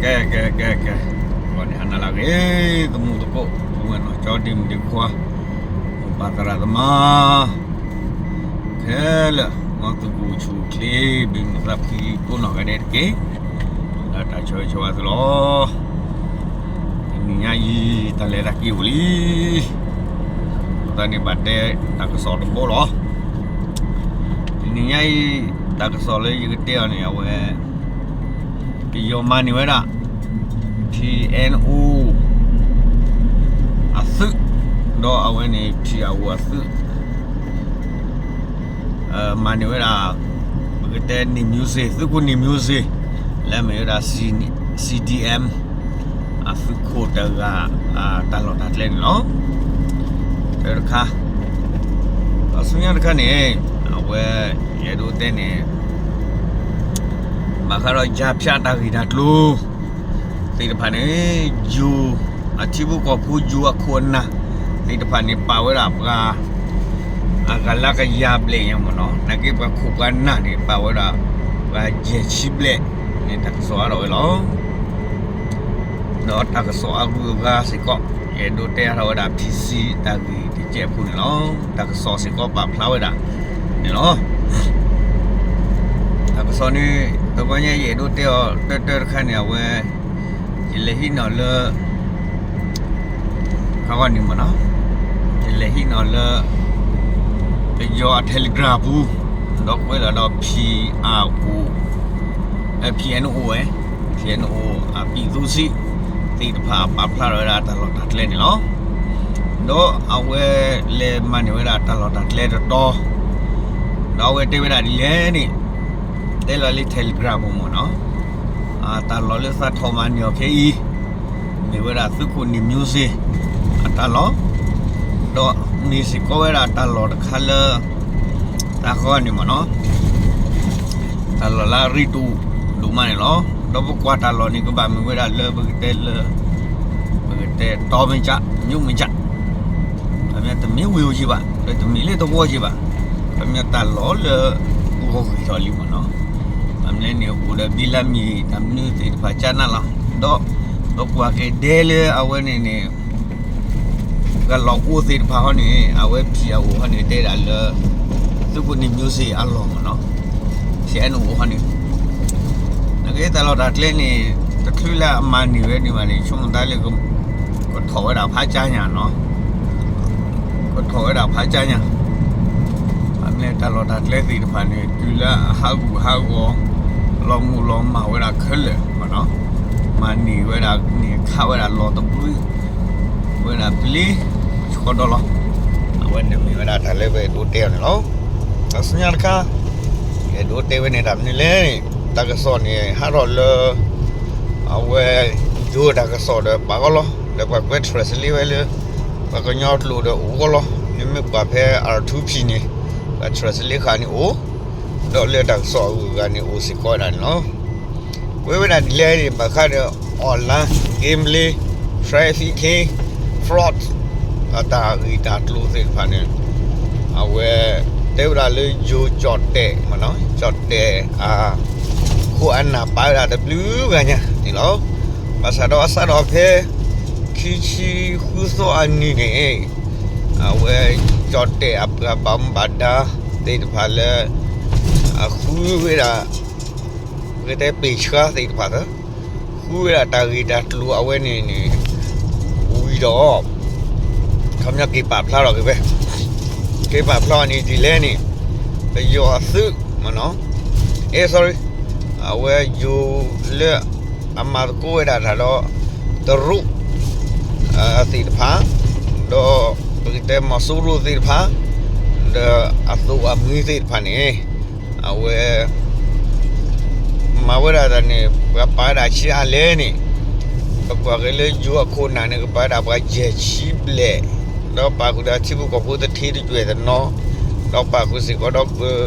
ကဲ ကဲ ကဲ ကဲ, ဂီၤန့ၣ်ဟါနၤလၢအဂ့ၤ, သမူသကိး ပုၢ်ဝဲၢ်နီၢ်ကၠီ ဒ့မုၣ်ဒ့ခွါ, မိၢ်ပၢ်သရၣ်သမါ ခဲလၢာ် မ်သုကအိၣ်ဆူၣ်အိၣ်ချ့ ဘၣ်မုာ်သးဖှံကိးနီၢ်ဂၤဒဲးတက့ၢ်. လၢတၢ်ဆၢဂ့ၤဆၢဝါသုလီၤ. တနံၤညါအံၤ တၢ်လဲၤတၢ်က့ၤအိၣ်လံ. အဃိသတးန့ၣ် ဘၣ်တဲတၢ်ကစီၣ်တဘိလီၤ. တနံၤညါအံၤ တၢ်ကစီၣ်လၢယကတဲအီၤန့ၣ် အဝဲ ပယီၤမၤန့ၢ်ဝဲဒၣ် ထံအဲၣ်အိၣ် အသုး, ဒီးအဝဲန့ၣ် ထံအအိၣ်အသုး မၤန့ၢ်ဝဲဒၣ် ပကတဲန့ၣ် music သုးခိၣ်န့ၣ် music လၢမ့ၢ်ဝဲဒၣ် C- CDM အသုးခိၣ်တဂၤ တၢ်လီၢ်တၢ်ကျဲန့ၣ်လီၤ. တၢ်တခါ ဒီးဆူညါတခါန့ၣ် အဝဲ ယအဲၣ်ဒိးတဲန့ၣ် ဘၣ်ဃးဒီး ယၤဖၠး တၢ်ဂ့ၢ်တၢ်ကျိၤ သ့ၣ်တဖၣ်န့ၣ် ယိၤ အထံဖိကီၢ်ဖိ ယိၤအခိၣ်အနၢ် သ့ၣ်တဖၣ်န့ၣ် ပာ်ဝဲဒၣ်ပှၤ အဂၤလၢကယၤဘျဲၣ်ညါမ့ၢ်နီၤ, နာ်က့ပှၤခိၣ်ပှၤနၢ်န့ၣ် ပာ်ဝဲဒၣ် ပှၤယဲၢ်ဆံဘျဲၣ်န့ၣ် တၢ်ကစီၣ်အါထီၣ်ဝဲလီၤ. ဒီးတၢ်ကစီၣ်အဂုၤအဂၤစ့ၢ်ကီး ယအဲၣ်ဒိးတဲအါထီၣ်ဝဲဒၣ် PC တၢ်ဂ့ၢ်တကဲးဖိန့ၣ်လီၤ. တၢ်ကစီၣ်စ့ၢ်ကီးပာ်ဖျါဝဲဒၣ်န့ၣ်လီၤ. တၢ်ကစီၣ်န့ၣ် တဘျီညါယအဲၣ်ဒိးတဲအီၤ တၢတၢတခါန့ၣ် အဝဲ ယလဲၤဟံးန့ၢ်လၢ ခါဂီၢ်န့ၣ်မ့ၢ်နီၤ, ယလဲၤဟံးန့ၢ်လၢ ပယီၤအ Telegram ပူၤ, ဒီးကွဲးလီၤဒီး ဖံအအိၣ် ဖံအဲၣ်အိၣ်ဝဲ, ဖံအဲၣ်အိၣ်အပံးသူစံး သ့ၣ်တဖၣ်အပာ်ဖျါထီၣ်ဝဲဒၣ်တၢ်လီၢ်တၢ်ကျဲန့ၣ်လီၤ. ဒီးအဝဲလဲၤမၤန့ၢ်ဝဲဒၣ်တၢ်လီၢ်တၢ်ကျဲတတီၤ, ဒီးအဝဲတဲဝဲဒၣ်ဒ်လဲၣ်န့ၣ် တဲလီၤလၢ Telegram ပူၤမ့ၢ်နီၤ, တၢ်လီၢ်လၢသးထီၣ်မၤန့ၢ်အီၤခဲအံၤ မ့ၢ်ဝဲဒၣ်သုးခိၣ်န့ၣ် music အတၢ်လီၢ်, ဒီးမ့ၢ်စ့ၢ်ကီးဝဲဒၣ်တၢ်လီၢ်တခါလၢ တၢ်ဂီၢ်န့ၣ်မ့ၢ်နီၤ, တၢ်လီၢ်လၢအရ့ဒိၣ်ဒိၣ်မးန့ၣ်လီၤ. ဒီးပကွၢ်တၢ်လီၢ်န့ၣ် ကဘၣ်မ့ၢ်ဝဲဒၣ်လၢပကတဲလၢ ပကတဲတီမ့ၢ်ကၠး မ့ၢ်ကၠး ခီပညီတမ့ၢ်ဝ့ၢ်ဧိၤက့ဘၣ်, ဒီးတမ့ၢ်လၢသဝီက့ဘၣ်, ခီပညီတၢ်လီၢ်လၢ ဂီၢ်ဂ့ၤထီၣ်လံမ့ၢ်နီၤ, အမ့ၢ်န့ၣ်အိၣ်ဒီးဘံလါမ့ၢ် တၢ်မနုၤသ့ၣ်တဖၣ်ကၠးနးလီၤ, ဒီးပကွၢ်က့ၤဒဲလၢအဝဲန့ၣ်န့ၣ် ပှၤလီၢ်အိၣ်သ့ၣ်တဖၣ်ဟီန့ၣ် အဝဲဖံးအအိၣ်ဟီန့ၣ် တဲဒၣ်လၢ သုးခိၣ်န့ၣ် music အလီၢ်မ့ၢ်နီၤ, ဖံးအဲၣ်န့ၣ်အိၣ်ဟီန့ၣ် နာ်က့တၢ်လီၢ်တၢ်ကျဲန့ၣ် တချုးလၢအမၤန့ၢ်ဝဲဒံးဘၣ်န့ၣ် ဆိကမိၣ်သးလၢ ကထီၣ်ဝဲဒၣ်ဖးကၠါညါနီၤ, ကထီၣ်ဝဲဒၣ်ဖးကၠါညါ, အမ့ၢ်တၢ်လီၢ်တၢ်ကျဲသ့ၣ်တဖၣ်န့ၣ် တုၤလၢအဟးဂူာ်ဟးဂီၤ လီၤမုၢ်လီၤမၢ်ဝဲဒၣ်ခဲလၢာ်မ့ၢ်နီၤ, မၤန့ၢ်ဝဲဒၣ်န့ၣ် ခးဝဲဒၣ်လီၢ်တဘျုး ဝဲဒၣ်ပျ့ၤ ဆှီဒီလီၤ, အဝဲန့ၣ်မ့ၢ်ဝဲဒၣ်တၢ်လၢပအဲၣ်ဒိးတဲအီၤန့ၣ်လီၤ. ဒီးဆူညါတခါ အဲၣ်ဒိးတဲဝဲန့ၣ်တၢ်မနုၤလဲၣ်န့ၣ် တၢ်ကစီၣ်န့ၣ် ဟးထီၣ်လၢ အဝဲ ယိၤတၢ်ကစီၣ်ဒီးပာ်ဂီၢ်လီၤ, ဒီးပှၤကွဲး translate ဝဲလၢ ပှၤကညီကျိာ်ဒီးအိၣ်ဂီၢ်လီၤ, မ့မ့ၢ်ပှၤဖဲ R two P န့ၣ် ပှၤ translate ဃာ်န့ၣ်အိၣ်, ဒီးလၢတၢ်ကစီၣ်အဂုၤအဂၤန့ၣ်အိၣ်စ့ၢ်ကီးဝဲဒၣ်န့ၣ်လီၤ. ကွဲးဝဲဒၣ်ဒ်လဲၣ်န့ၣ် ဘၣ်ဃးဒီး online gambling, trafficking, fraud အတၢ်ဂ့ၢ်တၢ်ကျိၤသ့ၣ်တဖၣ်န့ၣ် အဝဲ တဲဝဲဒၣ်လၢယိၤကၠီၣ်တဲၣ်မ့ၢ်နီၤ, ကၠီၣ်တဲၣ်အ ခိၣ်အနၢ်ပာ်ဝဲဒၣ်တဘျုးဂၤညါန့ၣ်လီၤ. ဘၣ်ဆၣ်ဒီးအစးထီၣ်ဖဲ ခံဆံဃုသီအနံၤန့ၣ် အဝဲ ကၠီၣ်တဲၣ်အပှၤဘၣ်မူဘၣ်ဒါသ့ၣ်တဖၣ်လၢ အဃုဝဲဒၣ် ပကတဲပ့ၢ်ဆှါသ့ၣ်တဖၣ် ဃုဝဲဒၣ်တၢ်ဂ့ၢ်တၢ်ကျိၤအဝဲန့ၣ်န့ၣ် ဝံၤဒီး ခီပညီက့ၤပာ်ဖျါထီၣ်က့ၤဖဲ က့ၤပာ်ဖျါန့ၣ်ဒ်လဲၣ်န့ၣ် ပယီၤအသုးမ့ၢ်နီၤ, အဲ sorry အဝဲယိၤလၢအမၤသကိးဝဲဒၣ်တၢ်ဒီး တရူး သ့ၣ်တဖၣ် ဒီးပကတဲမီၤစိရိၤသ့ၣ်တဖၣ် ဒီးအသိးအမှံသ့ၣ်တဖၣ်န့ၣ် အဝဲ မၤဝဲဒၣ်တၢ်န့ၣ် ပှၤပာ်ဝဲဒၣ်ဆံးအါလဲၣ်န့ၣ် ပကွၢ်က့ၤလၢယိၤအခိၣ်နၢ်န့ၣ် ကပာ်ဝဲဒၣ်ပှၤယဲၢ်ဆံဘျဲၣ်, ဒီးပာ်ဃုာ်ဒီးထံဖိကီၢ်ဖိသထ့တကွဲၢ်တနီၤ, ဒီးပာ်ဃုာ်စ့ၢ်ကီး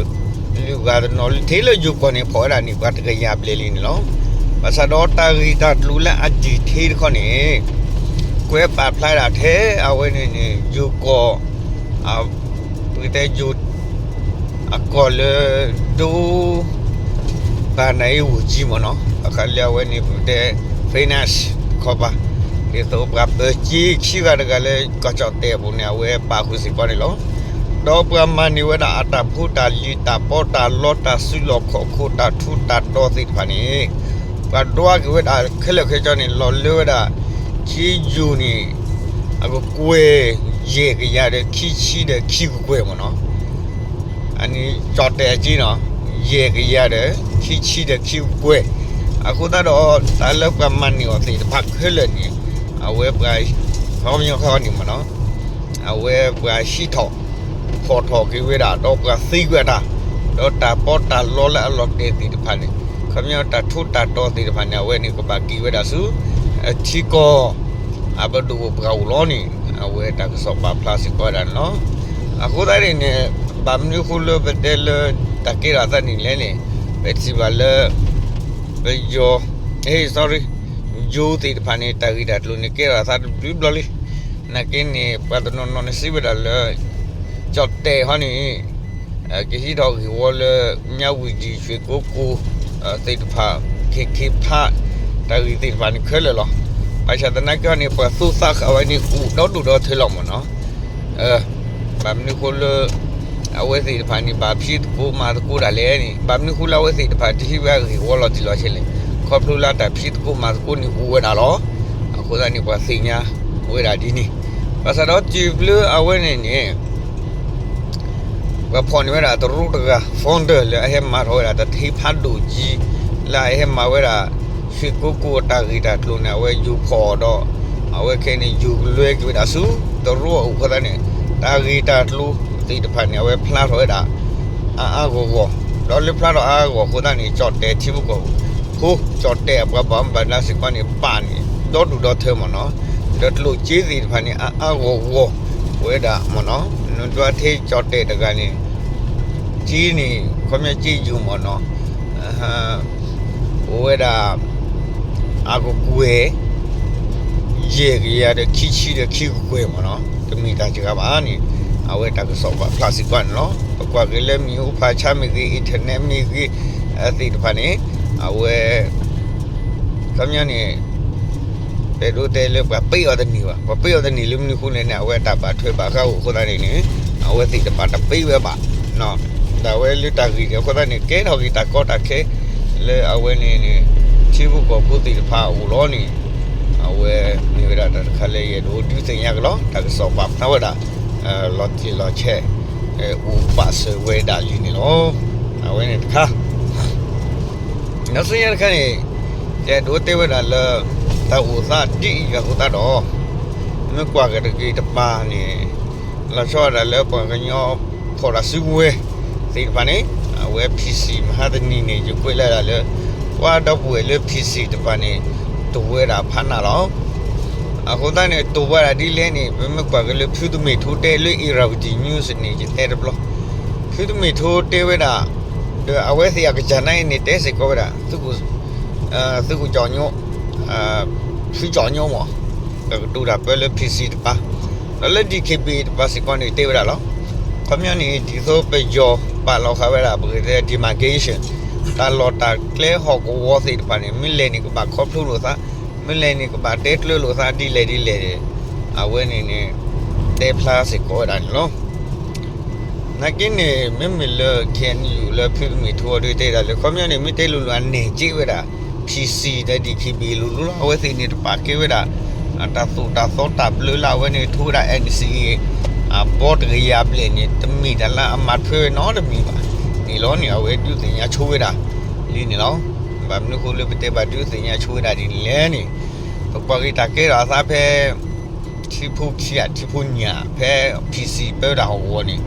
ဒီး လုၢ်ဂၤတနီၤ လၢထံလၢယိၤကီၢ်န့ၣ် ဖီၣ်ဝဲဒၣ်န့ၣ် ပှၤတကယၤဘျဲၣ်လံန့ၣ်လီၤ. ဘၣ်ဆၣ်ဒီးတၢ်ဂ့ၢ်တၢ်ကျိၤလၢအ detail တခီန့ၣ် ကွဲးပာ်ဖျါဒၣ်ထဲအဝဲန့ၣ်န့ၣ် ယိၤကီၢ် ပကတဲယိၤ အကီၢ်လၢ ဒိ ဘၣ်နၢ်အ့ဝိၣ်ကံမ့ၢ်နီၤ, အခါလၢအဝဲန့ၣ် ပကတဲ Federal finance တခီပၤ, ဒ်သိးပှၤပၢၤက့ခံဂၤတဂၤလၢကီၢ်ကၠီၣ်တဲၣ်အပူၤန့ၣ် အဝဲပာ်ဃုာ်စ့ၢ်ကီးန့ၣ်လီၤ. ဒီးပှၤမၤန့ၢ်ဝဲဒၣ်အတၢ်ဖိတၢ်လံၤ တၢ်ပီးတၢ်လီ တၢ်စုလီၢ်ခီၣ်ခိၣ် တၢ်ထူးတၢ်တီၤသ့ၣ်တဖၣ်န့ၣ် ပှၤဒွးက့ၤဝဲဒၣ်ခဲလၢာ်ခဲဆ့န့ၣ် လီၤလၢဝဲဒၣ် က့ယိၤန့ၣ် အကကွဲၢ် ယဲၢ်ကယၤဒီးခံဆံဒီးခံကကွဲၢ်မ့ၢ်နီၤ. အန့ၣ်ကၠီၣ်တဲၣ်အက့နီၤ, ယဲၢ်ကယၤဒီးခံဆံဒီးခံကကွဲၢ်. အဃိသတးဒီး တၢ်လၢပှၤမၤန့ၢ်အီၤသ့ၣ်တဖၣ်ခဲလၢာ်န့ၣ် အဝဲပှၤ ခီပညီခီန့ၣ်မ့ၢ်နီၤ အဝဲပှၤဟံးထီၣ်ဖီၣ်ထီၣ်က့ၤဝဲဒၣ် ဒီးပှၤသံကွံာ်အတၢ်, ဒီးတၢ်ပီးတၢ်လီလၢအလီၤတဲာ်သ့ၣ်တဖၣ်န့ၣ် ခီပညီတၢ်ထူးတၢ်တီၤသ့ၣ်တဖၣ်န့ၣ် အဝဲန့ၣ်ကဘၣ်က့ၤဝဲဒၣ်ဆူ ထံကီၢ် အပဒိၣ်ပှၤအိၣ်လီၤန့ၣ် အဝဲတၢ်ကစီၣ်ပာ်ဖျါစ့ၢ်ကီးဝဲဒၣ်န့ၣ်လီၤ. အဃိသတးန့ၣ်န့ၣ် ဘၣ်မနုၤအဃိလၢပတဲလၢတၢ်ကဲထီၣ်အသးန့ၣ်လဲၣ်န့ၣ် ပထံၣ်ဘၣ်လၢ ပယီၤ sorry ယိၤသ့ၣ်တဖၣ်န့ၣ် တၢ်ဂ့ၢ်တၢ်ကျိၤန့ၣ် ကဲထီၣ်အသးတဘျုးဘျီလံ. နာ်က့န့ၣ် ပှၤတနီၤနီၤန့ၣ်စံးဝဲဒၣ်လၢ ကၠီၣ်တဲၣ်ဟီန့ၣ် ကဟံးထီၣ်ဂ့ၢ်ဝီလၢ မြဝတီ ရွှေကုက္ကို သ့ၣ်တဖၣ် ခ့ခ့ဖး တၢ်ဂ့ၢ်သ့ၣ်တဖၣ်န့ၣ်ခဲလၢာ်လီၤ. ဘၣ်ဆၣ်သနာ်က့ဟီန့ၣ် ပှၤသူသးဃာ်ဝဲန့ၣ်အိၣ်ဒီဒူၣ်ဒီထၢလီၤမ့ၢ်နီၤ. ဘၣ်မနုၤအဃိလၢ အဝဲသ့ၣ်တဖၣ်န့ၣ် ဘၣ်ဖံးသကိးမၤသကိးဒၣ်လဲာ်န့ၣ် ဘၣ်မနုၤအဃိလၢအဝဲသ့ၣ်တဖၣ်တဟံးဝဲအဂ့ၢ်ဝီလီၤတံၢ်လီၤဆဲးလဲၣ်, ခီဖျိလၢတၢ်ဖံးသကိးမၤသကိးန့ၣ်အိၣ်ဝဲဒၣ်လီၤ. အဃိသတးန့ၣ် ပှၤသ့ၣ်ညါဝဲဒၣ်ဒ်န့ၣ်, ဘၣ်ဆၣ်ဒီးတုၤလၢအဝဲန့ၣ်န့ၣ် ပှၤဖီၣ်န့ၢ်ဝဲဒၣ်တရူးတဂၤ founder လၢအဟဲမၤထီၣ်ဝဲဒၣ်တၢ်ထံဖးဒိၣ်ကံ လၢအဟဲမၤဝဲဒၣ် ရွှေကုက္ကို အတၢ်ဂ့ၢ်တၢ်ကျိၤန့ၣ် အဝဲယိၤဖီၣ်အီၤဒီး အဝဲခဲအံၤန့ၣ် ယိၤကလွဲက့ၤဝဲဒၣ်ဆူ တရူးအအိၣ်အဃိသတးန့ၣ် တၢ်ဂ့ၢ်တၢ်ကျိၤသ့ၣ်တဖၣ်န့ၣ် အဝဲဖျါထီၣ်ဝဲဒၣ် အါအါဂီၢ်ဂီၢ်, ဒီးလၢဖျါထီၣ်အါအါဂီၢ်အဃိသတးန့ၣ် ကၠီၣ်တဲၣ်ထံဖိကီၢ်ဖိ ကၠီၣ်တဲၣ်အပှၤဘၣ်မူဘၣ်ဒါစ့ၢ်ကီးန့ၣ် ပာ်န့ၣ် ဒီဒူၣ်ဒီထၢမ့ၢ်နီၤ, ဒီးကျိၣ်စ့သ့ၣ်တဖၣ်န့ၣ် အါအါဂီၢ်ဂီၢ်ဝဲဒၣ်မ့ၢ်နီၤ, နဒွးထဲကၠီၣ်တဲၣ်တဂၤန့ၣ် က့န့ၣ် ခီပညီက့ယိၤမ့ၢ်နီၤ, အိၣ်ဝဲဒၣ် အကကွဲၢ် ယဲၢ်ကယၤဒီးခံဆံဒီးခံကကွဲၢ်မ့ၢ်နီၤ, တမ့ၢ်တၢ်စှၤဘၣ်န့ၣ် အဝဲတၢ်ကစီၣ်ပာ်ဖျါစ့ၢ်ကီးန့ၣ်လီၤ. ပကွၢ်က့ၤလၢမံၤဟူဖးဆါမ့ၢ်ဂ့ၤ internet မ့ၢ်ဂ့ၤ သ့ၣ်တဖၣ်န့ၣ် အဝဲ ခီပညီန့ၣ် ပဒိးတဲလၢပှၤပ့ၢ်အီၤတန့ၢ်ဘၣ်, ပှၤပ့ၢ်အီၤတန့ၢ်လၢမနုၤအဃိလဲၣ်န့ၣ် အဝဲတၢ်ဘၣ်ထွဲဘၣ်ဃးအိၣ်အဃိသတးန့ၣ်န့ၣ် အဝဲသ့ၣ်တဖၣ်တပ့ၢ်ဝဲဘၣ်, ဒၣ်ဝဲလၢတၢ်ဂ့ၢ်န့ၣ်အဃိသတးန့ၣ် ကဲထီၣ်က့ၤတၢ်ကီတၢ်ခဲ လၢအဝဲန့ၣ်န့ၣ် ထံဖိကီၢ်ဖိသ့ၣ်တဖၣ်အအိၣ်လီၤန့ၣ် အဝဲမ့ၢ်ဝဲဒၣ်တၢ်တခါလၢယအဲၣ်ဒိးဒုးသ့ၣ်ညါက့ၤလီၤ. တၢ်ကစီၣ်ပာ်ဖျါဝဲဒၣ် လီၤတံၢ်လီၤဆဲး အိၣ်ပာ်စၢၤဝဲဒၣ်လံန့ၣ်လီၤ. အဝဲန့ၣ်တခါ ဒီးဆူညါတခါန့ၣ် ယအဲၣ်ဒိးတဲဝဲဒၣ်လၢ တၢ်အိၣ်သးဒ်အံၤအဃိသတးဒီး မ့ၢ်ကွၢ်က့ၤတက့ၤတပၤန့ၣ် လီၤဆီဒၣ်တၢ်လၢပှၤကညီဖီၣ်တၢ်စုကဝဲၤသ့ၣ်တဖၣ်န့ၣ် အဝဲ PC မဟါတနံၤန့ၣ် ယကွဲးလၢဒၣ်လၢ ပှၤဒီပုၢ်ဝဲၢ်လၢ PC တဖၣ်န့ၣ် တိၢ်ဝဲဒၣ်ဖးနးလီၤ. အဃိသတးန့ၣ် တိၢ်ဝဲဒၣ်ဒ်လဲၣ်န့ၣ် ပမ့ၢ်ကွၢ်က့ၤလၢဖုတမ့ၢ်ထိတဲလၢ Irrawaddy News န့ၣ် ယတဲတဘျီ, ဖုတမ့ၢ်ထိတဲဝဲဒၣ် ဒီးအဝဲသ့ၣ်အကစၢ်နာ်အံၤန့ၣ် တဲစ့ၢ်ကီးဝဲဒၣ် သုးခိၣ်ကၠီၣ်ညိ ဖုကၠီၣ်ညိမ့ၢ် ကကတိၤတၢ်ပၢလၢ PC တပၤ, ဒီးလၢ DKBA တပၤစ့ၢ်ကီးန့ၣ် တဲဝဲဒၣ်လီၤ. ခီပညီန့ၣ် ဒ်သိးပယီၤပာ်လီၤဃာ်ဝဲဒၣ် ပကတဲ demarcation တၢ်လီၢ်တၢ်ကျဲဟီၣ်ကဝီၤသ့ၣ်တဖၣ်န့ၣ် မ့ၢ်လဲၣ်န့ၣ် ကဘၣ်ခီဖျိလိာ်သး, မ့ၢ်လဲၣ်န့ၣ် ကဘၣ်တဲကျၢၤလိာ်သး ဒ်လဲၣ်ဒ်လဲၣ်န့ၣ် အဝဲန့ၣ်န့ၣ် တဲဖျါစ့ၢ်ကီးဝဲဒၣ်န့ၣ်လီၤ. နာ်က့န့ၣ် မ့မ့ၢ်လၢ KNU လၢဖုတမ့ၢ်ထိအီၤဒုးတဲဒၣ်လၢ ခီပညီန့ၣ် မ့ၢ်တဲလိၤလိၤအန့ၣ်က့ဝဲဒၣ် PC ဒီး DKBA လိၤလိၤလီၤ. အဝဲသ့ၣ်န့ၣ်တပာ်ကဲဝဲဒၣ် တၢ်သိၣ်တၢ်သီတၢ်ဘျၢလၢအဝဲန့ၣ်ထိဝဲဒၣ် NCA အဘီတကယၤဘျဲၣ်န့ၣ် တမ့ၢ်တၢ်လၢအမၤထွဲဝဲနီတမံၤဘၣ်န့ၣ်လီၤန့ၣ် အဝဲဒုးသ့ၣ်ညါဆိဝဲဒၣ်လံန့ၣ်လီၤ. ဘၣ်မနုၤအဃိလၢပတဲဘၣ်ဒုးသ့ၣ်ညါဆိဝဲဒၣ်ဒ်န့ၣ်လဲၣ်န့ၣ် ပကွၢ်က့ၤတၢ်ကဲထီၣ်အသးဖဲ ထံဖိခံဂၤထံဖိညၣ် ဖဲ PC ပၢဝဲဒၣ်ဟီၣ်ကဝီၤန့ၣ်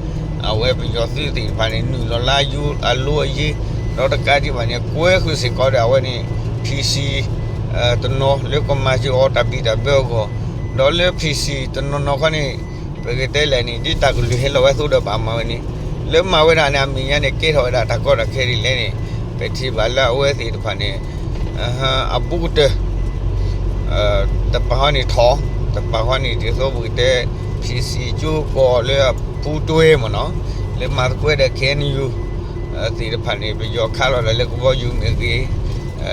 အဝဲပယီၤသုးသ့ၣ်တဖၣ်န့ၣ် နုာ်လီၤလၢအလိၤအယ့ ဒီးတကးဒံးဘၣ်န့ၣ် ကွဲဃုာ်စ့ၢ်ကီးဒီးအဝဲန့ၣ် PC တနီၤလၢကမၤစၢၤအီၤတၢ်ဘံၣ်တၢ်ဘၢအဂီၢ် ဒီးလၢ PC တနီၤနီၤခီန့ၣ် ပကတဲလဲၣ်န့ၣ် ဒ်တၢ်ကလုၢ်ဟဲလီၤဝဲအသိးဒီးဘၣ်မၤဝဲန့ၣ် လၢမၤဝဲဒၣ်န့ၣ် အမဲာ်ညါန့ၣ် ကဲထီၣ်ဝဲဒၣ်တၢ်ကီတၢ်ခဲဒ်လဲၣ်န့ၣ် ပထံၣ်ဘၣ်လၢအဝဲသ့ၣ်တဖၣ်န့ၣ် အဘူးကတၢၢ် တပၤဃီန့ၣ်ထီၣ် တပၤဃီန့ၣ် ဒ်သိးပကတဲ PC ကၠိကီၢ်လၢအပူၤတွဲမ့ၢ်နီၤ လၢမၤသကိးဒီး KNU သ့ၣ်တဖၣ်န့ၣ် ပယီၤခးလီၤဒၣ်လၢကဘီယူၤမ့ၢ်ဂ့ၤ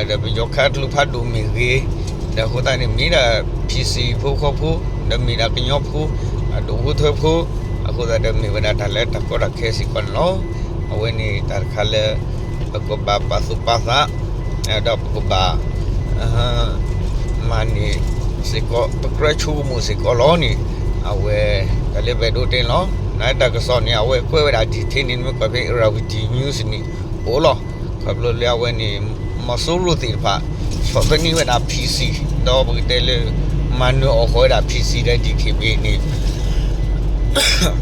ဒီးပယီၤခးကျိဖးဒိၣ်မ့ၢ်ဂ့ၤ ဒီးအဃိသတးန့ၣ် မ့ၢ်ဒၣ် PC ဖိဃီဖိ, ဒီးမ့ၢ်ဒၣ်ကညီဖိ, အဒိၣ်ဖိထၢဖိ, အဃိသတးဒီးမ့ၢ်ဝဲဒၣ်တၢ်လၢတၢ်ကီတၢ်ခဲစ့ၢ်ကီးန့ၣ်လီၤ. အဝဲန့ၣ်တၢ်တခါလၢ ပကဘၣ်ပာ်သူၣ်ပာ်သး, ဒီးပကဘၣ် မၤန့ၢ်စ့ၢ်ကီး ပကြၢးဆိကမိၣ်စ့ၢ်ကီးလီၤန့ၣ်, အဝဲ တၢ်လၢပအဲၣ်ဒိးတဲန့ၣ်လီၤ. နတၢ်ကစီၣ်န့ၣ် အဝဲကွဲးဝဲဒၣ် detail န့ၣ် နမ့ၢ်ကွၢ်ဖဲ Irrawaddy News န့ၣ် အိၣ်လီၤ. ခီဖျိလၢအဝဲန့ၣ် မီၤစိရိၤသ့ၣ်တဖၣ် ဆီၣ်သနံးဝဲဒၣ် PC ဒီးပကတဲလၢ မၤနၢၤအီၣ်ဃီၤဝဲဒၣ် PC ဒီး DKBA န့ၣ်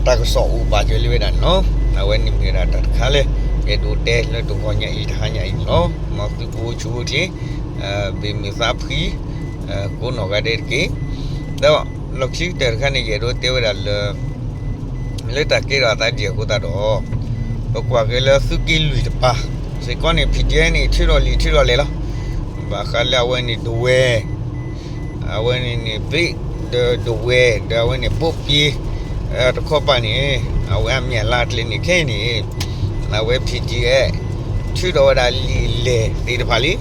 တၢ်ကစီၣ်အိၣ်ပာ်စၢၤလံဝဲဒၣ်န့ၣ်လီၤ. အဝဲန့ၣ်မ့ၢ်ဝဲဒၣ်တၢ်တခါလၢ ယအဲၣ်ဒိးတဲလၢတဂီၤညါအံၤ တဟါညါအံၤန့ၣ်လီၤ. မ်သုကအိၣ်ဆူၣ်အိၣ်ချ့, ဘၣ်မုာ်သးဖှံ ကိးနီၢ်ဂၤဒဲးတက့ၢ်. ဒီးလီၢ်ခံကတၢၢ်တခါန့ၣ် ယအဲၣ်ဒိးတဲဝဲဒၣ်လၢ လၢတၢ်ကဲထီၣ်အသးဒ်အဃိသတးဒီး ပကွၢ်က့ၤလၢသုးက့လွံၢ်တပၤစ့ၢ်ကီးန့ၣ် PDF န့ၣ် ထုးထီၣ်လံာ်ထုးထီၣ်လဲၢ်လီၤ. ဘၣ်ဃးလၢအဝဲန့ၣ် ဒဝဲၢ် အဝဲန့ၣ်န့ၣ် ဘ့ၣ် ဒီးဒဝဲၢ် ဒီးအဝဲန့ၣ် ဘိၣ်ပ့ တခီပၤန့ၣ် အဝဲအမ့ၢ်အလါအကျဲန့ၣ်ခဲအံၤန့ၣ် အဝဲ PDF ထုးထီၣ်ဝဲဒၣ်လံာ်လဲၢ်သ့ၣ်တဖၣ်လံ.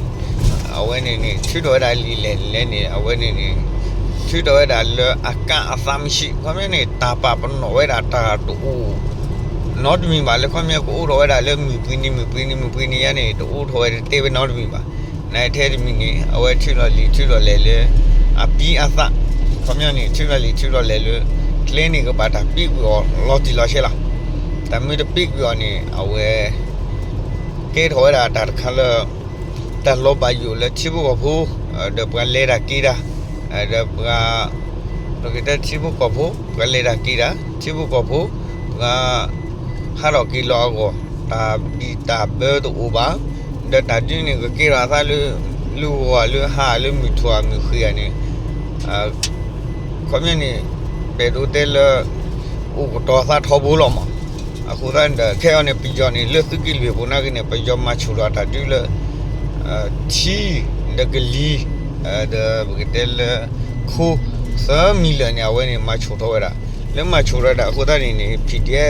အဝဲန့ၣ်န့ၣ် ထုးထီၣ်ဝဲဒၣ်လံာ်လဲၢ်လဲၢ်န့ၣ် အဝဲန့ၣ်န့ၣ် ထုးထီၣ်ဝဲဒၣ်လၢအကါအသးမဆံး ခီပညီန့ၣ် တၢ်ပာ်ပနီၣ်ဝဲဒၣ်တၢ်တအိၣ်နီတမံၤဘၣ် လၢခီပညီကအိၣ်ထီၣ်ဝဲဒၣ်လၢမုၢ်ပှဲၤနံၤ မုၢ်ပှဲၤနံၤ မုၢ်ပှဲၤနံၤယါန့ၣ် တအိၣ်ထီၣ်ဝဲတတဲဝဲနီတမံၤဘၣ်. နထဲတမံၤန့ၣ် အဝဲထုးထီၣ်လံာ်ထုးထီၣ်လဲၢ်လၢ အပံအသး ခီပညီန့ၣ် ထုးထီၣ်လံာ်ထုးထီၣ်လဲၢ်လၢ ကျဲန့ၣ်ကဘၣ်တၢ်ပံးကွံာ်အီၤလီၤတံၢ်လီၤဆဲးလီၤ. တၢ်မ့ၢ်တပံးကွံာ်အီၤန့ၣ် အဝဲ ကဲထီၣ်ဝဲဒၣ်တၢ်တခါလၢ တၢ်လီၤဘၣ်ယိၣ်လၢထံဖိကီၢ်ဖိ ဒီးပှၤလဲၤတၢ်က့ၤတၢ် ဒီးပှၤ ပကတဲထံဖိကီၢ်ဖိ ပှၤလဲၤတၢ်က့ၤတၢ် ထံဖိကီၢ်ဖိ ပှၤ ဟးထီၣ်က့ၤလီၤအဂီၢ် တၢ်ဘံၣ်တၢ်ဘၢတအိၣ်ဘၣ်. ဒီးတၢ်ဒ်န့ၣ်ကကဲထီၣ်အသးလၢ လၢဂီၤလၢဟါလၢ မုၢ်ထူၣ်ဧါမုၢ်ဃ့ဧါန့ၣ် ခီပညီန့ၣ် ပအဲၣ်ဒိးတဲလၢ အိၣ်ကတီၤသးထီဘိလီၤမး. အဃိသတးန့ၣ်ဒီး ခဲအံၤန့ၣ် ပယီၤန့ၣ် လၢသုးက့လွံၢ်အပူၤနာ်က့န့ၣ် ပယီၤမၤဆူၣ်ထီၣ်တၢ်ဒုးလၢ ထံ ဒီးကလံၤ ဒီးပကတဲလၢ ခိ သၢမံၤလၢာ်န့ၣ် အဝဲန့ၣ်မၤဆူၣ်ထီၣ်ဝဲဒၣ်. လၢမၤဆူၣ်ထီၣ်ဝဲဒၣ်အဃိသတးန့ၣ်န့ၣ် PDF ဒီးပှၤ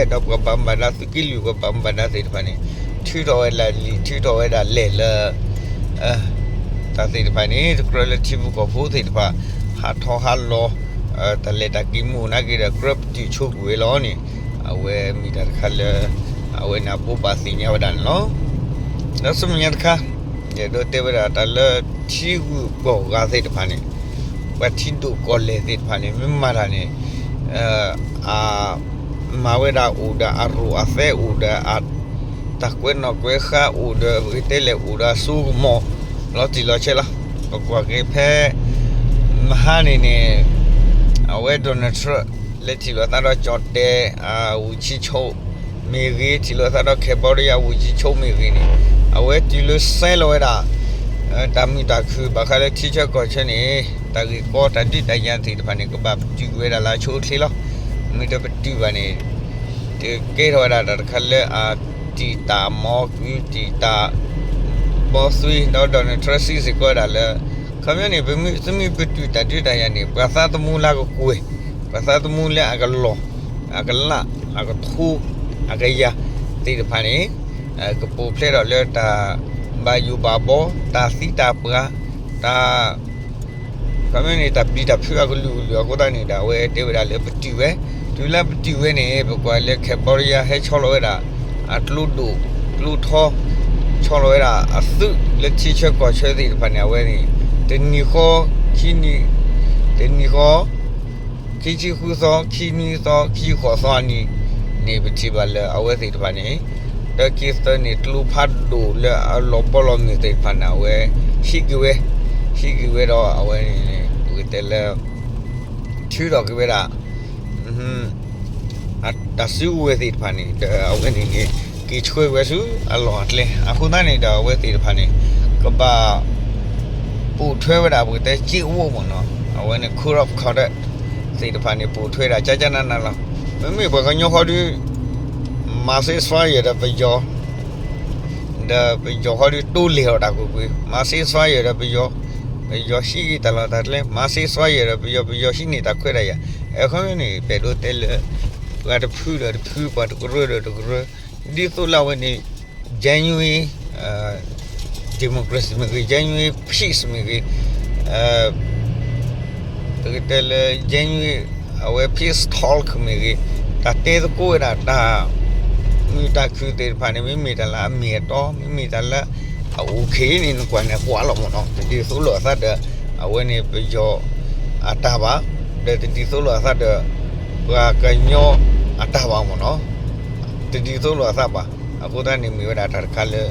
ဘၣ်မူဘၣ်ဒါ သုးက့လွံၢ်ပှၤဘၣ်မူဘၣ်ဒါသ့ၣ်တဖၣ်န့ၣ် ထုးထီၣ်ဝဲဒၣ်လံာ် ထုးထီၣ်ဝဲဒၣ်လဲၢ်လၢ တၢ်သ့ၣ်တဖၣ်န့ၣ် တကြၢးလၢထံဖိကီၢ်ဖိသ့ၣ်တဖၣ် ဟးထီၣ်ဟးလီၤ တၢ်လဲၤတၢ်က့ၤမ့ၢ်အိၣ်နာ်က့ဒီး ကြၢးပတုာ်ဆိကွံာ်ဝဲလီၤန့ၣ် အဝဲမ့ၢ်တၢ်တခါလၢ အဝဲန့ၣ်အဘိးဘၣ်သ့ၣ်ညါဝဲဒၣ်န့ၣ်လီၤ. ဒီးဆူမဲာ်ညါတခါ ယအဲၣ်ဒိးတဲဝဲဒၣ်တၢ်လၢထံဂုၤကီၢ်ဂၤသ့ၣ်တဖၣ်န့ၣ် ပှၤထံဒိၣ်ကီၢ်လဲၢ်သ့ၣ်တဖၣ်န့ၣ် မ့ၢ်မၤတၢ်န့ၣ် အ မၤဝဲဒၣ်အိၣ်ဒီးအရိၣ်အသဲအိၣ်ဒီးအ တၢ်ကွဲးနီၣ်ကွဲးဃါအိၣ်ဒီး ပကတဲလဲၣ်အိၣ်ဒီးအစိကမီၤ လီၤတံၢ်လီၤဆဲးလီၤ. ပကွၢ်က့ၤဖဲ မဟါန့ၣ်န့ၣ် အဝဲ Donald Trump လၢထံၣ်လိာ်သးဒီးကၠီၣ်တဲၣ် အဝံၣ်ဆံဆိၣ် မ့ၢ်ဂ့ၤ ထံၣ်လိာ်သးဒီး Cambodia ဝံၣ်ဆံဆိၣ်မ့ၢ်ဂ့ၤန့ၣ် အဝဲတုၤလၢစဲလီၤဝဲဒၣ် တၢ်မုာ်တၢ်ခုၣ်ဘၣ်ဃးလၢထံဆၢကီၢ်ဆၢန့ၣ် တၢ်ဂ့ၢ်ကီတၢ်ဒုးတၢ်ယၤသ့ၣ်တဖၣ်န့ၣ် ကဘၣ်ပတုာ်ဝဲဒၣ်လၢအဆိအချ့လီၤ. မ့ၢ်တပတုာ်ဘၣ်န့ၣ် တကဲထီၣ်ဝဲဒၣ်တၢ်တခါလၢအတံာ်တာ်မီၤ ကုတံာ်တာ် ဘီသွံ ဒီး Donald Trump စံးစ့ၢ်ကီးဝဲဒၣ်လၢ ခီပညီန့ၣ် ပမ့ၢ်သုမ့ၢ်ပတုာ်တၢ်ဒုးတၢ်ယၤန့ၣ် ပှၤသးသမူလၢအကကွဲၢ် ပှၤသးသမူလၢအကလီၢ် အကလၣ် အကထူ အကယၤသ့ၣ်တဖၣ်န့ၣ် ကပူၤဖျဲးထီၣ်လၢတၢ်ဘၣ်ယိၣ်ဘၣ်ဘီ တၢ်သံတၢ်ပှၢ် တၢ် ခီပညီန့ၣ် တၢ်ပျံၤတၢ်ဖုးအကလုာ်ကလုာ်အဃိသတးန့ၣ်ဒီး အဝဲတဲဝဲဒၣ်လၢပတုာ်ဝဲ တုၤလၢပတုာ်ဝဲန့ၣ် ပကွၢ်လၢ Cambodia ဟဲဆီလီၤဝဲဒၣ် အကျိဒိၣ်ကျိထီ ဆီလီၤဝဲဒၣ်အသုးလၢထံဆၢကီၢ်ဆၢသ့ၣ်တဖၣ်န့ၣ် အဝဲန့ၣ် တနံၤဃီ ခံနံၤ တနံၤဃီ ခံဆံဃုသီ ခံနွံသီ ခံဆံဃိးသီအနံၤန့ၣ် ပထံၣ်ဘၣ်လၢအဝဲသ့ၣ်တဖၣ်န့ၣ် တၢ်က့ၤသၢန့ၣ် ကျိဖးဒိၣ်လၢအလီၤဘီလီၤမုၢ်သ့ၣ်တဖၣ်န့ၣ် အဝဲ ဟံးက့ၤဝဲ ဟံးက့ၤဝဲဒီးအဝဲန့ၣ် ပကတဲလၢ ထုးထီၣ်က့ၤဝဲဒၣ် တၢ်စုကဝဲၤသ့ၣ်တဖၣ်န့ၣ် ဒီးအဝဲန့ၣ်န့ၣ် က့ၤဆှၢဝဲဆူအလီၢ်အကျဲ အဃိသတးန့ၣ်ဒီး အဝဲသ့ၣ်တဖၣ်န့ၣ် ကဘၣ် ပိာ်ထွဲဝဲဒၣ် ပကတဲစ့အိၣ်မ့ၢ်နီၤ အဝဲန့ၣ် code of conduct သ့ၣ်တဖၣ်န့ၣ် ပိာ်ထွဲဒၣ် ကကနနလီၤ. မ့မ့ၢ်ပှၤကညီဃီဒီး မၤစ့စွါယဲၢ်ဒီးပယီၤ ဒီးပယီၤဃီဒီး တိလဲၤအီၤတၢ်ကွ့ၢ်ကွ့ၢ် မၤစ့စွါယဲၢ်ဒီးပယီၤ ပယီၤဟံးက့ၤတၢ်လီၢ်တၢ်ကျဲ မၤစ့စွါယဲၢ်ဒီးပယီၤ ပယီၤဟံးန့ၢ်တၢ်ခွဲးတၢ်ယာ် အခီပညီန့ၣ် ပအဲၣ်ဒိးတဲလၢ ပှၤတဖုဒီးတဖု ပှၤတကရၢဒီးတကရၢ ဒ်သိးလၢအဝဲန့ၣ် genuine democracy မ့ၢ်ဂ့ၤ genuine peace မ့ၢ်ဂ့ၤ ပ ပကတဲလၢ genuine အဝဲ peace talk မ့ၢ်ဂ့ၤ, တၢ်တဲသကိးဝဲဒၣ်တၢ် မုာ်တၢ်ခုၣ်သ့ၣ်တဖၣ်န့ၣ် မ့မ့ၢ်တၢ်လၢအမ့ၢ်အတီ, မ့မ့ၢ်တၢ်လၢအအိၣ်ခ့န့ၣ် နကွၢ်န့ၣ်ကွၢ်လီၤမ့ၢ်နီၤ, တဒ်သိးလိာ်အသးဒီး အဝဲန့ၣ်ပယီၤအတၢ်ဘၣ်, ဒီးတဒ်သိးလိာ်အသးဒီး ပှၤကညီအတၢ်ဘၣ်မ့ၢ်နီၤ, တဒ်သိးလိာ်အသးဘၣ်. အဃိသတးန့ၣ်မ့ၢ်ဝဲဒၣ်တၢ်တခါလၢ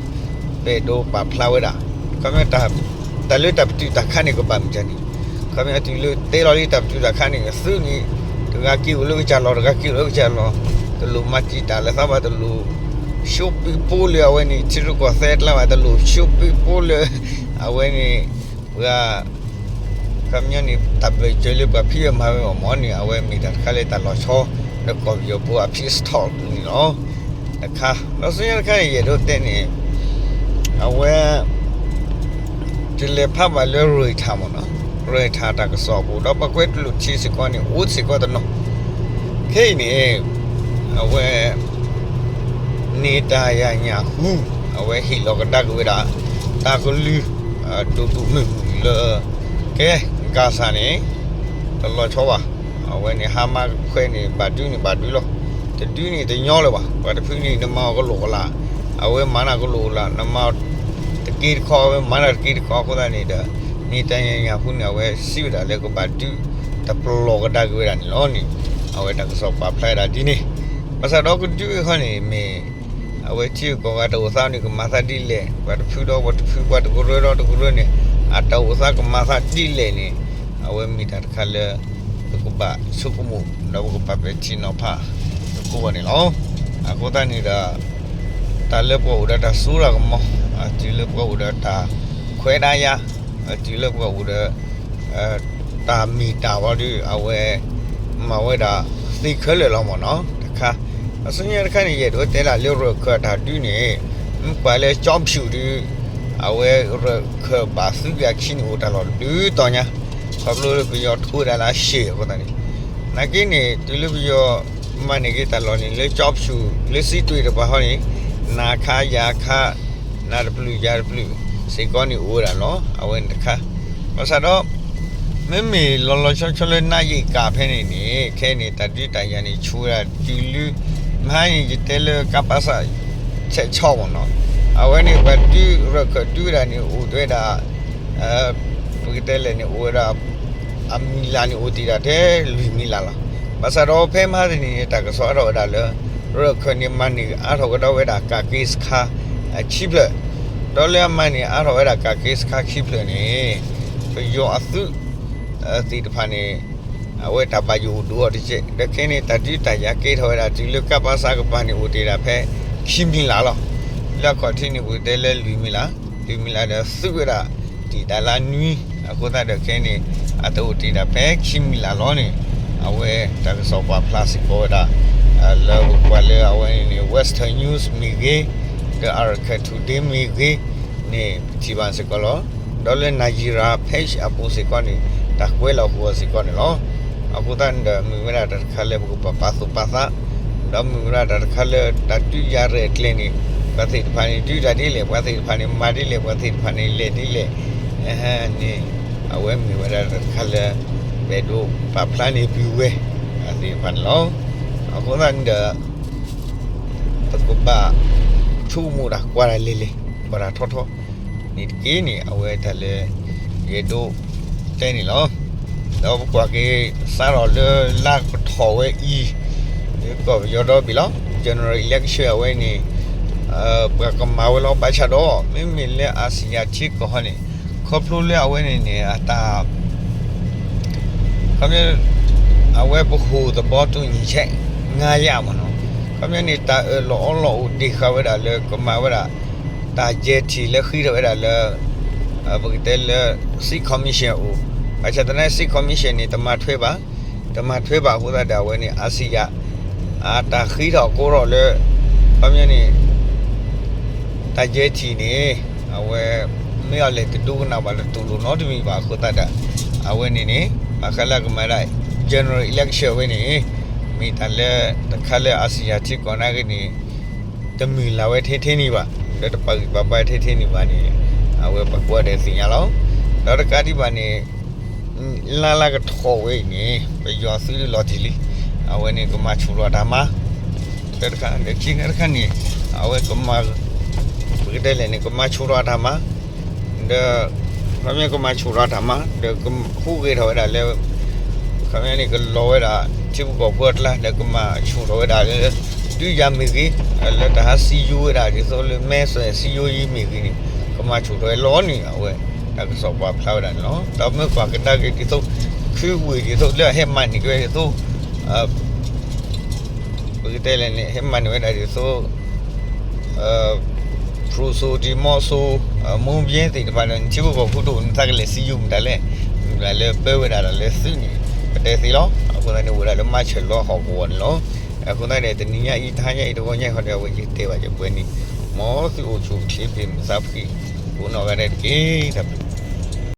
ပအဲၣ်ဒိးပာ်ဖျါဝဲဒၣ်, ခီပညီ တၢ်လၢတၢ်ပတုာ်တၢ်ခးန့ၣ် ကဘၣ်မုာ်ကန့ၣ်, ခီပညီတုၤလၢတဲလီၤလံတၢ်ပတုာ်တၢ်ခးန့ၣ် သုးန့ၣ် တဂၤက့ၤအိၣ်လၢကစၢ်လီၤ, တဂၤက့ၤအိၣ်လၢကစၢ်လီၤ, တလိၣ်မၤတံာ်တာ်လၢသးဘၣ်, တလိၣ် ရှုံးပိၢ်ဖိလၢအဝဲန့ၣ် ထံရူၢ်ကီၢ်သဲးအကျါဘၣ်, တလိၣ် ရှုံးပိၢ်ဖိလၢ အဝဲန့ၣ် ပှၤ ခီပညီန့ၣ် တၢ်ဘၢၣ်စၢၤလၢပှၤဖံးဝဲမၤဝဲအီၤမ့ၢ်န့ၣ် အဝဲမ့ၢ်တၢ်တခါလၢတၢ်လီၤဆီ ဒီးကီၢ်ပယီၤဖိအ peace talk န့ၣ်လီၤ. တခါ ဒီးဆူညါတခါန့ၣ် ယအဲၣ်ဒိးတဲန့ၣ် အဝဲ တလဲၤဖးဘၣ်လၢ Reuters မ့ၢ်နီၤ, Reuters တၢ်ကစီၣ်အပူၤ ဒီးပှၤကွဲးတလိၣ်ထံစ့ၢ်ကီးန့ၣ် အိၣ်စ့ၢ်ကီးတနီၤ, ခဲအံၤန့ၣ် အဝဲ Netanyahu အဝဲဟ့ၣ်လီၤကဒါက့ၤဝဲဒၣ် တၢ်ကလုၢ် ဒိၣ်ဒိၣ်မုၢ်မုၢ်လၢ ကဲ Gaza န့ၣ် တလီၤဆီဘၣ်. အဝဲန့ၣ် Hamas ခွဲးန့ၣ် ဘၣ်ဒုးန့ၣ်ဘၣ်ဒုးလီၤ, တဒုးန့ၣ်တညီလၢၤဘၣ်. ပှၤတဖုန့ၣ် နမၤအီၤကလိာ်ကလး, အဝဲမၤနၤကလိာ်ကလး, နမၤတက့တခီ အဝဲမၤနၤတက့တခီအဃိသတးန့ၣ်ဒီး Netanyahu န့ၣ် အဝဲစံးဝဲဒၣ်လၢကဘၣ်ဒုး တပလီၢ်ကဒါက့ၤဝဲဒၣ်န့ၣ်လီၤန့ၣ် အဝဲတၢ်ကစီၣ်ပာ်ဖျါဝဲဒၣ်ဒ်န့ၣ်, ဘၣ်ဆၣ်ဒီးကဒုးဝဲခီန့ၣ်မ့ၢ် အဝဲထံဂုၤကီၢ်ဂၤတၢ်အိၣ်သးန့ၣ် ကမၤသးဒ်လဲၣ်, ပှၤတဖုဒီးပှၤတဖု ပှၤတကရၢဒီးတကရၢန့ၣ် အတၢ်အိၣ်သးကမၤသးဒ်လဲၣ်န့ၣ် အဝဲမ့ၢ်တၢ်တခါလၢ ပကဘၣ်ဆိကမိၣ် ဒီးပကဘၣ်ပဲာ်ထံနီၤဖးသကိးဘၣ်န့ၣ်လီၤ. အဃိသတးန့ၣ်ဒီး တၢ်လၢပှၤအိၣ်ဒီးတၢ်စိတၢ်ကမီၤ, တုၤလၢပှၤအိၣ်ဒီးတၢ်ခွဲးတၢ်ယာ်, တုၤလၢပှၤအိၣ်ဒီး တၢ်မ့ၢ်တၢ်ဝဲဒီး အဝဲ မၤဝဲဒၣ်သ့ခဲလၢာ်လီၤမ့ၢ်နီၤ တခါ. အဆူညါတခါန့ၣ် ယအဲၣ်ဒိးတဲဒၣ်လၢရၢၢ်ခၢၣ်တၢ်ဒုးန့ၣ် မ့ၢ်ကွၢ်လၢကၠီဖၠူၣ်ဒီး အဝဲရၢၢ်ခၢၣ်ဘၣ်သုးက့ၤအခံန့ၣ် အိၣ်တၢ်လီၢ်တဘျုးတီၤညါ, ခီဖျိလၢပယီၤထိဝဲဒၣ်လၢအရှဲၣ်အဃိသတးန့ၣ်, နာ်က့န့ၣ် တုၤလၢပယီၤမၤန့ၢ်က့ၤတၢ်လီၢ်န့ၣ် လၢကၠီဖၠူၣ် လၢစံးတွ့ၣ်တပၤဟီန့ၣ် နၤခါယၤခါ နၤတပျုာ်ယၤတပျုာ် စ့ၢ်ကီးန့ၣ်အိၣ်ဝဲဒၣ်လီၤ. အဝဲန့ၣ်တခါ, ဘၣ်ဆၣ်ဒီး မ့မ့ၢ်လီၤလီၤဆီဆီလၢနါယံာ်ကၣ်ဖဲန့ၣ်န့ၣ် ခဲအံၤန့ၣ် တၢ်ဒုးတၢ်ယၤန့ၣ် ဆူၣ်ဝဲဒၣ်တုၤလၢ မဟါန့ၣ် ယတဲလၢ ကပစ ဆဲးဆီမ့ၢ်နီၤ, အဝဲန့ၣ် ပှၤဒုးရၢၢ်ခၢၣ်ဒုးဝဲဒၣ်န့ၣ် အိၣ်ဝဲဒၣ် ပကတဲလဲၣ်န့ၣ် အိၣ်ဝဲဒၣ် အမံၤလၢ်န့ၣ်အိၣ်တ့ၢ်ဒၣ်ထဲလွံၢ်မံၤလၢ်လီၤ. ဘၣ်ဆၣ်ဒီးဖဲမဟါတနံၤန့ၣ် တၢ်ကစီၣ်အါထီၣ်ဝဲဒၣ်လၢ ရၢၢ်ခၢၣ်န့ၣ် မၤန့ၢ်အါထီၣ်ကဒီးဝဲဒၣ်ကးက့စခါ ခံဖျၢၣ်, ဒီးလၢအမၤန့ၢ်အါထီၣ်ဝဲဒၣ်ကးက့စခါခံဖျၢၣ်န့ၣ် ပယီၤအသုး သ့ၣ်တဖၣ်န့ၣ် အဝဲတၢ်ဘၣ်ယိၣ်အိၣ်ဒိၣ်အီၤတက့ၢ်. ဒီးခဲအံၤန့ၣ် တၢ်ဒုးတၢ်ယၤကဲထီၣ်ဝဲဒၣ်တုၤလၢကပစကပၤန့ၣ် အိၣ်တ့ၢ်ဒၣ်ဖဲခံမံၤလၢ်လီၤ. လၢအခီၣ်ထံးန့ၣ် ပကတဲလၢလွံၢ်မံၤလၢ်, လွံၢ်မံၤလၢ်ဒီးသုးဝဲဒၣ်တ့ၢ်ဒၣ်လၢနွံ, အဃိသတးဒီးခဲအံၤန့ၣ် အတအိၣ်တ့ၢ်ဒၣ်ဖဲခံမံၤလၢ်လီၤန့ၣ် အဝဲတၢ်ကစီၣ်ပာ်ဖျါစ့ၢ်ကီးဝဲဒၣ် လၢပကွၢ်လၢအဝဲန့ၣ် Western News မ့ၢ်ဂ့ၤ, ဒီး Arakan Today မ့ၢ်ဂ့ၤန့ၣ် ပထံၣ်ဘၣ်စ့ၢ်ကီးလီၤ. ဒီးလၢ Nigeria page အပူၤစ့ၢ်ကီးန့ၣ် တၢ်ကွဲးလီၤဃုာ်အီၤစ့ၢ်ကီးန့ၣ်လီၤ. အဃိသတးန့ၣ်ဒီး မ့ၢ်ဝဲဒၣ်တၢ်တခါလၢပကပာ်ပာ်သူၣ်ပာ်သး, ဒီးမ့ၢ်ဝဲဒၣ်တၢ်တခါလၢတၢ်ဒုးယၤရဲၣ်ကျဲၤန့ၣ် ပှၤသ့ၣ်တဖၣ်န့ၣ် ဒုးတၢ်ဒ်လဲၣ်, ပှၤသ့ၣ်တဖၣ်န့ၣ်မၤဒ်လဲၣ်, ပှၤသ့ၣ်တဖၣ်န့ၣ်လဲၤဒ်လဲၣ် န့ၣ် အဝဲမ့ၢ်ဝဲဒၣ်တၢ်တခါလၢ ပအဲၣ်ဒိးပာ်ဖျါန့ၢ်ပုၢ်ဝဲၢ်သ့ၣ်တဖၣ်န့ၣ်လီၤ. အဃိသတးန့ၣ်ဒီး ပကဘၣ်ဆိကမိၣ်တၢ်ကွၢ်တၢ်လဲၤလဲၤ ကွၢ်တၢ်ထီထီန့ၣ်တက့ၢ်န့ၣ် အဝဲတၢ်လၢ ယအဲၣ်ဒိးတဲန့ၣ်လီၤ. ဒီးပကွၢ်က့ၤစးထီၣ်လၢလါကထီၣ်ဝဲအံၤ ကီၢ်ပယီၤဒီဘ့ၣ်လီၤ general election အဝဲန့ၣ် ပှၤကမၤဝဲလီၤ. ဘၣ်ဆၣ်ဒီး မ့မ့ၢ်လၢအၣ်စံယၣ်ထံကီၢ်ဟီန့ၣ် ခီဖျိလၢအဝဲန့ၣ်န့ၣ် အတၢ် ခီပညီ အဝဲပဟိၣ်သဘီတူၣ်ညံၣ်ဆဲး ငါးယၣ်မ့ၢ်နီၤ, ခီပညီန့ၣ် တၢ်အၢၣ်လီၤအီလီၤအိၣ်တ့ၢ်ဃာ်ဝဲဒၣ်လၢကမၤဝဲဒၣ် တၢ်ယဲၢ်ထံၣ်လၢဃ့ထီၣ်ဝဲဒၣ်လၢ ပကတဲလၢ Six Commission အအိၣ်, ဘၣ်ဆၣ်သနာ်က့ Six Commission န့ၣ် တမၤထွဲဘၣ်, တမၤထွဲဘၣ်အဃိသတးဒီး အဝဲန့ၣ် အၣ်စံယၣ် အတၢ်ဃ့ထီၣ်ကိးထီၣ်လၢ ခီပညီန့ၣ် တၢ်ယဲၢ်ထံၣ်န့ၣ် အဝဲ မ့ၢ်အီၤလဲၣ်တဒိကနၣ်ဘၣ် တတူၢ်လိာ်နီတမံၤဘၣ်အဃိသတးဒီး အဝဲန့ၣ်န့ၣ် ဘၣ်ဃးလၢအကမၤဒၣ် general election အဝဲန့ၣ် မ့ၢ်တၢ်လၢတခါလၢအၣ်စံယၣ်ထံကီၢ်နာ်က့န့ၣ် တမုၢ်လၢ်ဝဲထဲထဲန့ၣ်ဘၣ်, ဒီးတပာ်ဂံၢ်ပာ်ဘါထဲထဲန့ၣ်ဘၣ်န့ၣ် အဝဲပှၤကွၢ်ဒီးသ့ၣ်ညါလီၤ. ဒီးတကးဒံးဘၣ်န့ၣ် လါလါကထီၣ်ဝဲအံၤန့ၣ် ပယီၤသုးလီၤတံၢ်လံ, အဝဲန့ၣ်ကမၤဆူၣ်ထီၣ်တၢ်မၤ, တၢ်တခါ ဒီးခံခါတခါန့ၣ် အဝဲကမၤ ပကတဲလဲၣ်န့ၣ် ကမၤဆူၣ်ထီၣ်တၢ်မၤ, ဒီး ခီပညီကမၤဆူၣ်ထီၣ်တၢ်မၤ ဒီးကဟူးဂဲၤထီၣ်ဝဲဒၣ်လၢ ခီပညီန့ၣ် ကလီၤဝဲဒၣ် ထံဖိကီၢ်ဖိအကျါ ဒီးကမၤဆူၣ်ထီၣ်ဝဲဒၣ်လၢ ဒုးယၤမ့ၢ်ဂ့ၤ, လၢတၢ်ဟးစံယိၤဝဲဒၣ်ဒ်သိးလၢ မဲစွဲစံယိၤအံၤမ့ၢ်ဂ့ၤန့ၣ် ကမၤဆူၣ်ထီၣ်ဝဲလီၤန့ၣ် အဝဲ တၢ်ကစီၣ်ပာ်ဖျါဝဲဒၣ်န့ၣ်လီၤ. တၢ်မ့ၢ်ကွၢ်ကဒါက့ၤဒ်သိး ခုဝ့ၢ်ဒ်သိးလၢအဟဲမၤန့ၢ်က့ၤဝဲဒ်သိး ပကတဲလဲၣ်န့ၣ် ဟဲမၤန့ၢ်ဝဲဒၣ်ဒ်သိး ဖရူၤစိၤ ဒံၤမီၣ်စိၤ မိၢ်ဘဲသ့ၣ်တဖၣ်ဒီး ထံဖိကီၢ်ဖိတအိၣ်န့ၣ် သးကလဲၤစံယိၤမတၤလဲၣ်, မတၤလၢပၢဝဲဒၣ်ဒီးလၢသုးန့ၣ် ပတဲသ့လီၤ. အဃိသတးန့ၣ် အိၣ်ဝဲဒၣ်လၢမၤဆၢၣ်လီၤဟီၣ်ကဝီၤန့ၣ်လီၤ. အဃိသတးန့ၣ် တနံၤညါအံၤ တဟါညါအံၤ တဂီၤညါအံၤဃီဒီး အဝဲယတဲဘၣ်ယပှဲၤန့ၣ် မ်သုအိၣ်ဆူၣ်အိၣ်ချ့ ပ့ၤမုၢ်သးဖှံ ကိးနီၢ်ဂၤဒဲးတက့ၢ်. တၢ်ဘျုး